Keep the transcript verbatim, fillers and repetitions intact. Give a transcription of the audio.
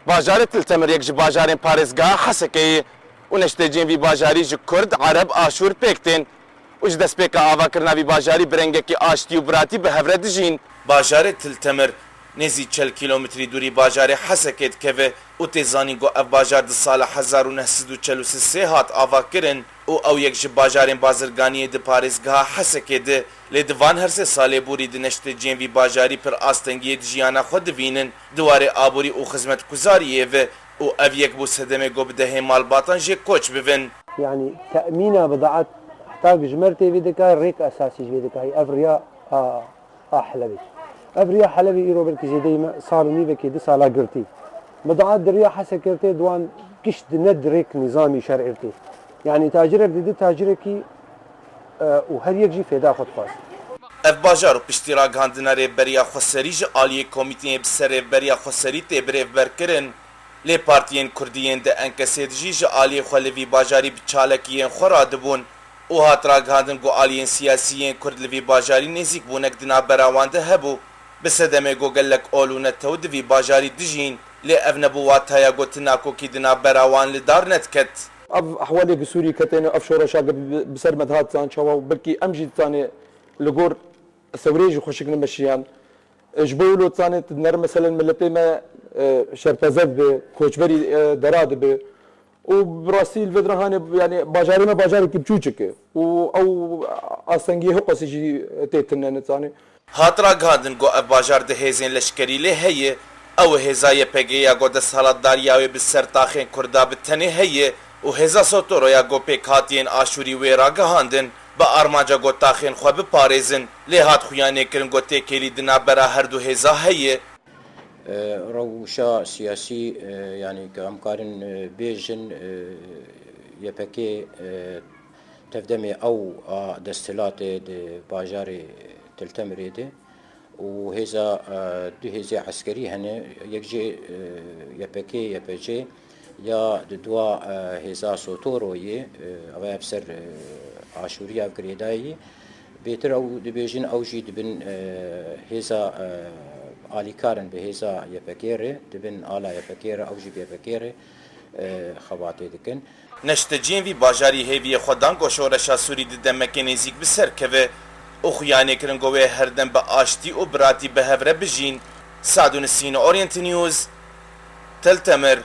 Bajarê Til Temir yek ji bajarên parêzgeha Hesekê ye û neşteciyên vî bajarî ji Kurd, Ereb, Aşûr pêk tên û ji destpêka avakirina vî bajarî bi rengekî aştî û biratî bi hev re dijîn. Bajarê Til Temir nêzî çil kîlometrî dûrî bajarê Hesekê dikeve û tê zanîn ku ev bajar di sala hezar û neh sed û çil û sê hat avakirin û ew yek ji bajarên bazirganiyê di parêzgeha Hesekê de, lê di van her sê salê borî de neşteciyên vî bajarî pir astengiyê di jiyana xwe divînin, di warê aborî û xizmetguzariyê ve û ev yek bû sedemê ku bi dehê malbatan jê koç bibin. Yanî temîna bidaet heta ji me re tê vê dikay, rêk esasî ji vê dikay. Ev riya a, a Helebê. Ev riya Helebê îro belkî zêdeyî me sal û nîvekê du sala girtî. Bidaet di riya Hesekê re tê, di wan gişt di ne di rêk nîzamî şer'î re tê. Yanî tacirek didi tacirekî, e, û her yek jî fêda xwe dixwaz. Ev bajar û piştî ragihandina rêveberiya xweserî ji aliyê komîteyê bi ser rêveberiya xweserî tê birêveberkirin. Lê partiyên kurdî yên di Enkesê de jî ji aliyê xwe li vî bajarî bi çalakiyên xwe radibûn û hat ragihandin ku aliyên siyasî yên kurd li vî bajarî nêzîkbûnek di navbera wan de hebû. Bi sedemê ku gelek ol û netew di vî bajarî dijîn, lê ev nebû wataya ku ti nakokî di navbera wan li dar nediket. Ev ehwalê gi Sûrî ketêne, ev şoreşa gi bi, bi ser me dihat zan çawa û belkî em jî ditanê li gor sewrê jî xweşik nimeşiyan. Ji bo wilo ditanê tu diner meselen miletê me, e, şerpeze dibe, koçberî, e, dera dibe. Û bi rastî li vê dira hanê, yanî bajarê me bajarekî biçûçik e. Û ew astengiyê hiqwesî jî tê tune nitanê. Hat ragihandin ku ev bajar di hêzên leşkerî lê heye, ew ê hêza Y P G ya ku desthilatdariya wê bi ser taxên Kurda bi tenê heye û hêza Sotoro ya ku pêkhatiyên Aşûrî wê ragihandin, bi armanca ku taxên xwe biparêzin, lê hat xuyanêkirin ku têkêlî di navbera her du hêza heye. E, rewşa siyasî, e, yanî ku em karin, e, bêjin, e, Y P G, e, tevdemê ew a desthilatê di bajarê Tiltemirê de û hêza, e, du hêzê eskerî hene, yek jê, e, Y P G, Y P G ya di dua, e, hêza Sotoroyê, e, ev ê bi ser, e, Aşûriya girêdayî. Bêtir ew dibêjin, ew jî dibin, e, hêza, e, alîkar in bi hêza Y P G re, dibin ala Y P G re, ew jî bi Y P G re, e, xebatê dikin. Neşteciyên vî bajarî hêviyê xwe dan ku şoreşa Sûrî di demekê nêzîk bi ser keve û xuyanê kirin ku wê her dem bi aştî û biratî bi hev re bijîn. Sadûnisîn, Orient News, Til Temir.